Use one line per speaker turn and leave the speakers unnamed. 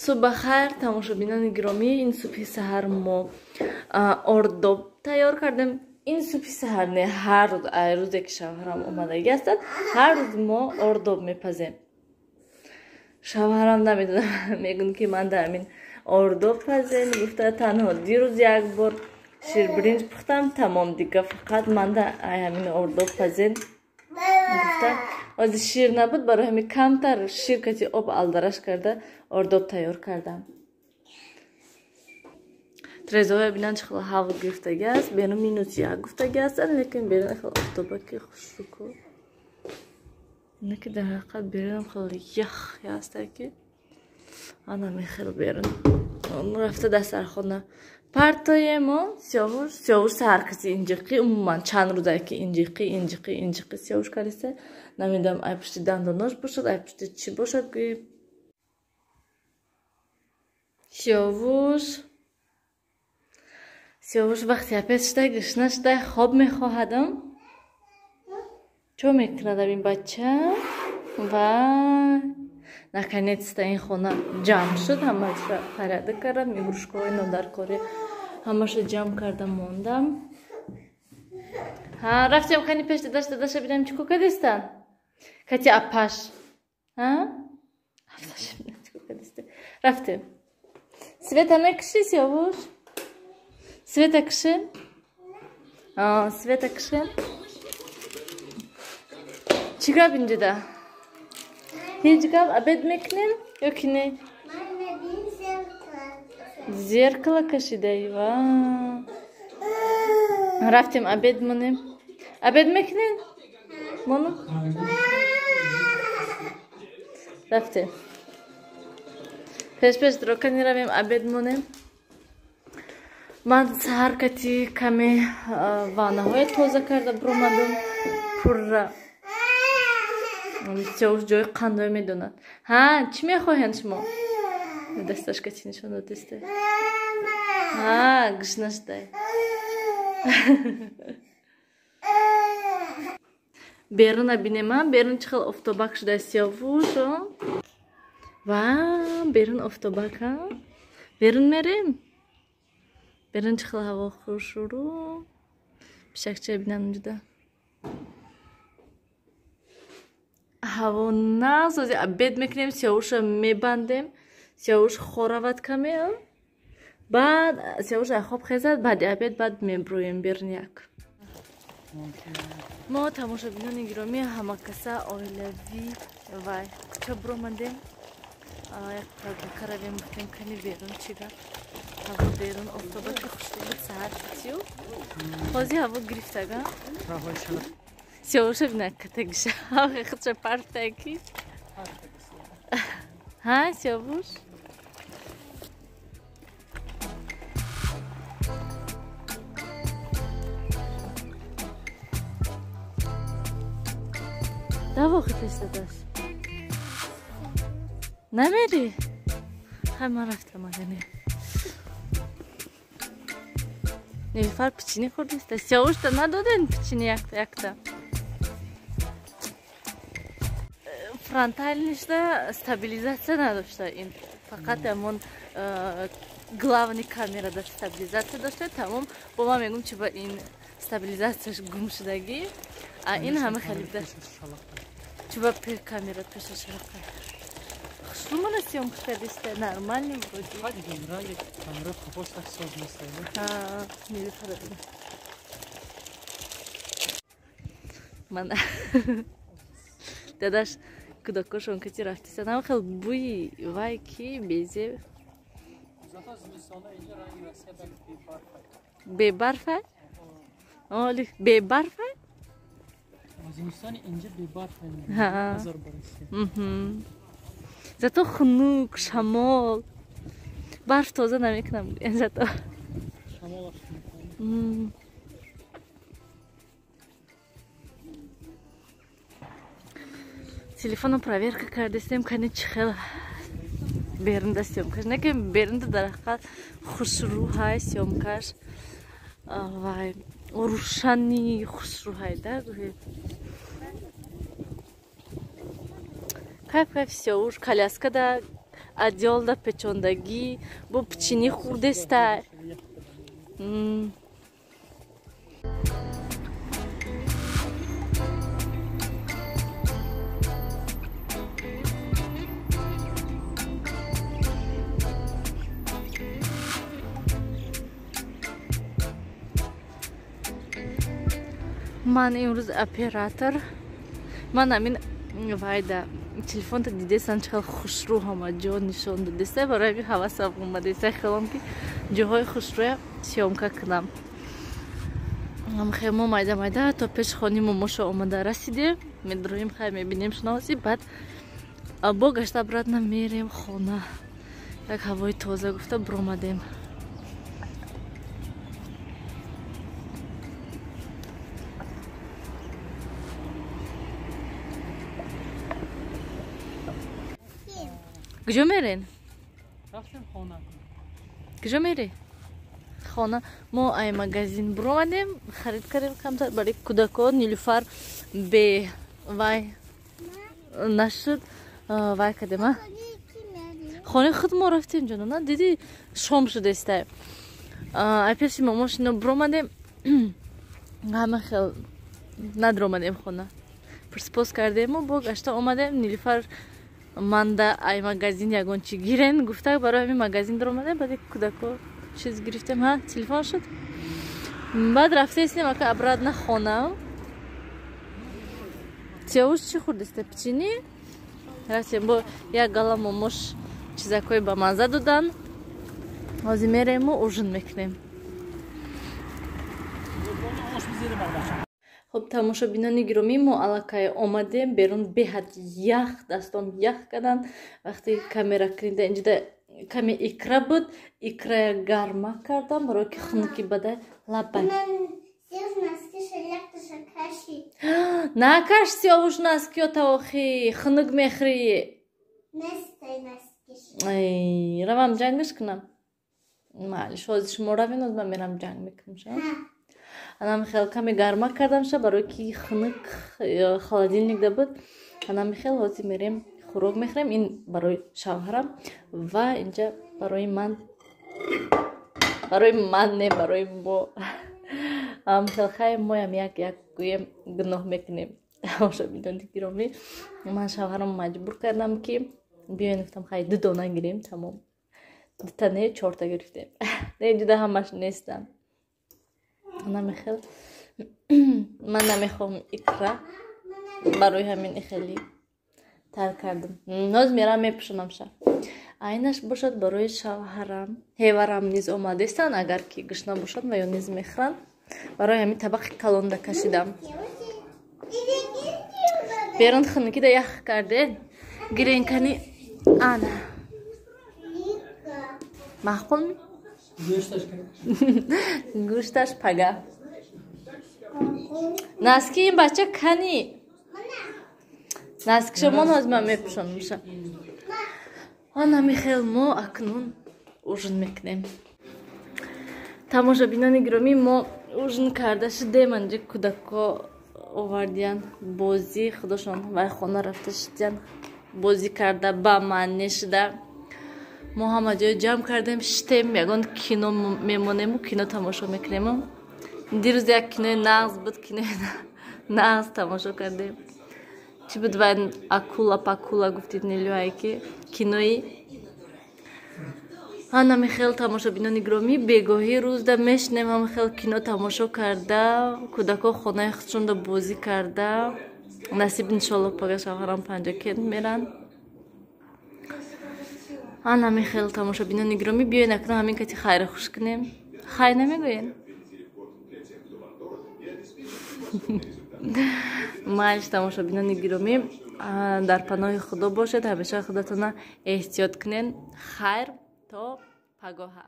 Субҳ бахайр, тамошобинони гиромӣ. Ин субҳи саҳар мо ордоб тайёр кардем. Ин субҳи саҳар не, ҳар рӯз, ай рӯзе ки шавҳарам омадагӣ ҳастад, ҳар рӯз мо ордоб мепазем. Шавҳарам намедонам, мегӯяд ки ман дар ҳамин ордоб пазем гуфта, танҳо дирӯз як бор ширбиринҷ пухтам, тамом, дига фақат ман дар ҳамин ордоб пазем гуфта. Ҳозир шир набуд, барои ҳамин камтар шир кати об алдараш карда ордоб тайёр кардам. Трезоҳоя бинан чӣ хел ҳаво гирифтагӣ аст, берун -1 гуфтагӣ ҳастанд, лекин берун хел офтобаки хушруку. Ина ки дар ҳақиқат берунам хел ях ҳаста ки ана мехел берун. Рафта дастархона партоемо сиёвуш, сиёвуш саҳар каси инҷиқӣ, умуман чанд рӯзае ки инҷиқӣ, инҷиқӣ, инҷиқӣ сиёвуш кардиста, намедонам ай пушти дандонош бошад, ай пушти чӣ бошад гӯи. Сиёвуш сиёвуш вақти апес шуда, гушна шуда, хоб мехоҳадам. Чо мекунад ин бача? Вай, наконец-то ин хона ҷамъ шуд, ҳамаша порядок кардам, игрушкаҳои нодаркорӣ ҳамаша ҷамъ карда мондам. Ҳа, рафтем кани пеш дадаш, дадаша бинам чӣ ко кардистан? Кати апаш. Ҳа? Апаша бинам чӣ ко кардиста. Рафтем. Света мекуши, Сиёвуш? Света кушем? Света кушем? Чӣ гап инҷода? Ҳеҷ гап, обед мекунем ё ки не? Зеркало кашидаи, ва. Рафтем обед монем. Обед мекунем? Монум? Рафтем. Пеш-пеш дрока равем, обед монем. Ман саҳар кати каме ваннаҳоя тоза карда биромадам. Пурра. Сиёвуш ҷои қандое медонад. Ҳа, чӣ мехоҳед шумо? Дасташ кати нишон додиста. Ҳа, гушна шудай. Беруна бинема, берун чӣ хел офтобак шуда Сиёвуш. Ва, берун офтобак, ҳа? Берун мерем? Берун чӣ хел ҳаво хушрӯ. Пишакча бинам ҷуда. Ҳаво насози обед мекунем, Сиёвуша мебандем, Сиёвуш хоравад каме, баъд Сиёвуш хоб хезад, баъди обед баъд меброем берун як. Мо тамошобинони гиромӣ ҳамакаса оилавӣ ва кӯча биромадем, як прогулка равем, гуфтем кани берун чӣ гап. Ҳаво берун офтобаки хушрӯ буд саҳар шудсию. Ҳозир ҳаво гирифтага. Сиёвуша бинак катагиша. Худша партаки. Ҳа, Сиёвуш? Даво хиташ дадаш. Намери? Хай ман рафтам агане. Нилуфар печенье хӯрдиста. Сиёвушта надоден печенье якта якта. Фронтальнишда стабилизатсия надошта ин. Фақат ҳамон главный камерада стабилизатсия дошта, тамом. Бо ман мегӯм чи ба ин стабилизатсияш гум шудагӣ. А ин ҳама хеле буда. Чи ба камера пеша шарақа. Хушрӯ мана съёмка кардиста, нормальный вроде.
Камера қафош так соз нест.
Ҳа, Нилуфара бина. Мана. Дадаш кӯдакошон кати рафтисан, ҳама хел бӯи вай ки безе. Бебарфа? Оли, бебарфа?
Зимистони инҷа бебарфа.
Ҳа. Зато хунук, шамол. Барф тоза намекунам, зато.
Шамолаш.
Телефонро проверка кардистем, кани чӣ хел берунда съёмкаш. Не ки берунда дар ҳақиқат хушрӯ ҳай съёмкаш. Вай, рӯшани хушрӯ ҳай да гӯед. Кайф, кайф, Сиёвуш коляскада Одеялда печондагӣ, бо печенье хӯрдеста. Ман имрӯз оператор. Ман ҳамин вайда телефонта дидесан, чӣ хел хушрӯ ҳама ҷо нишон додеста, барои ҳамин ҳавасам омадеста, хелом ки ҷоҳои хушрӯя съёмка кунам. Хел мо майда майда то пеш хони момоша омада расидем, медроем, хай мебинем шунаози, баъд бо гашта обратно мерем хона. Як ҳавои тоза гуфта биромадем. Куҷо мерен?
Рафтем хона.
Куҷо мере? Хона. Мо ай магазин биромадем, харид кардем камтар барои кӯдако. Нилуфар бе вай нашуд, вай кардем, а? Хонаи худ мо рафтем, ҷонона, диди шом шудеста. Ай пеши момошино биромадем, ҳама хел надромадем хона. Пурспос кардему, бо гашта омадем. Нилуфар манда ай магазин ягон чи гирен гуфта, барои ҳамин магазин даромадем, баъд кӯдако чиз гирифтем, ҳа, телефон шуд. Баъд рафтаистем ака обратно хона. Сиёвуш чӣ хӯрдеста? Печенье? Рафтем бо як гала момош чизакҳои ба мазза додан. Ҳозир мерему ужин мекунем. Хоб, тамошобинони гиромӣ, мо аллакай омадем берун, беҳад ях, дастом ях карданд. Вақте камера книда инҷода каме икра буд, икрая гарма кардам, барое ки хунуки бада лабай. Накаш, Сиёвуш, наскиё тавохи, хунук мехӯрӣ. Равам ҷангаш кунам? Малиш, ҳозир шумо равен, оз ман мерам ҷанг мекунам ша. Анам хел каме гарма кардам ша, барое ки хунук холодильникда буд. Анам хел ҳозир мерем хӯрок мехӯрем. Ин барои шавҳарам ва инҷа барои ман, барои ман не, барои мо. Хел хай моям як як гӯем гуноҳ мекунем. Тамошобинони гиромӣ, ман шавҳарам маҷбур кардам ки биёен, гуфтам хай ду дона гирем, тамом. Дута не, чорта гирифтем. Не, ҷуда ҳамаш нестам. Намехел ман намехоҳам икра, барои ҳамин хеле тар кардам. Ҳоз мерам мепӯшонам ша. Айнаш бошад барои шавҳарам, ҳеварам низ омадестанд, агар ки гушна бошад ва ё низ мехӯранд. Барои ҳамин табақи калонда кашидам. Берун хунукида ях карден, гиренкани ана. Маъқул ми? Гӯшташ пага. Наски ин бача кани? Наскиша мон ҳозир ман мепӯшонам ша. Ана михел мо акнун ужин мекунем. Тамошобинони гиромӣ, мо ужин карда шудем, анҷа кӯдако овардиян бозӣ, худошон вай хона рафта шудиян, бозӣ карда ба маъне шуда. Мо ҳама ҷой ҷамъ кардем, шитем, ягон кино мемонему, кино тамошо мекунему. Дирӯз як кинои нағз буд, кинои нағз тамошо кардем. Чӣ буд вай, акула пакула гуфтид Нилюай ки кинои. Ана михел тамошобинони гиромӣ, бегоҳӣ рӯзда мешинем ҳама хел кино тамошо карда, кӯдако хонаи худшонда бозӣ карда. Насиб иншолло пага шавҳарам Панҷакент меранд. Ана михел тамошобинони гиромӣ, биёед акнун ҳамин кати хайра хуш кунем. Хайр намегӯед? Майш, тамошобинони гиромӣ, дар паноҳи Худо бошед, ҳамеша худатона эҳтиёт кунед. Хайр то пагоҳа.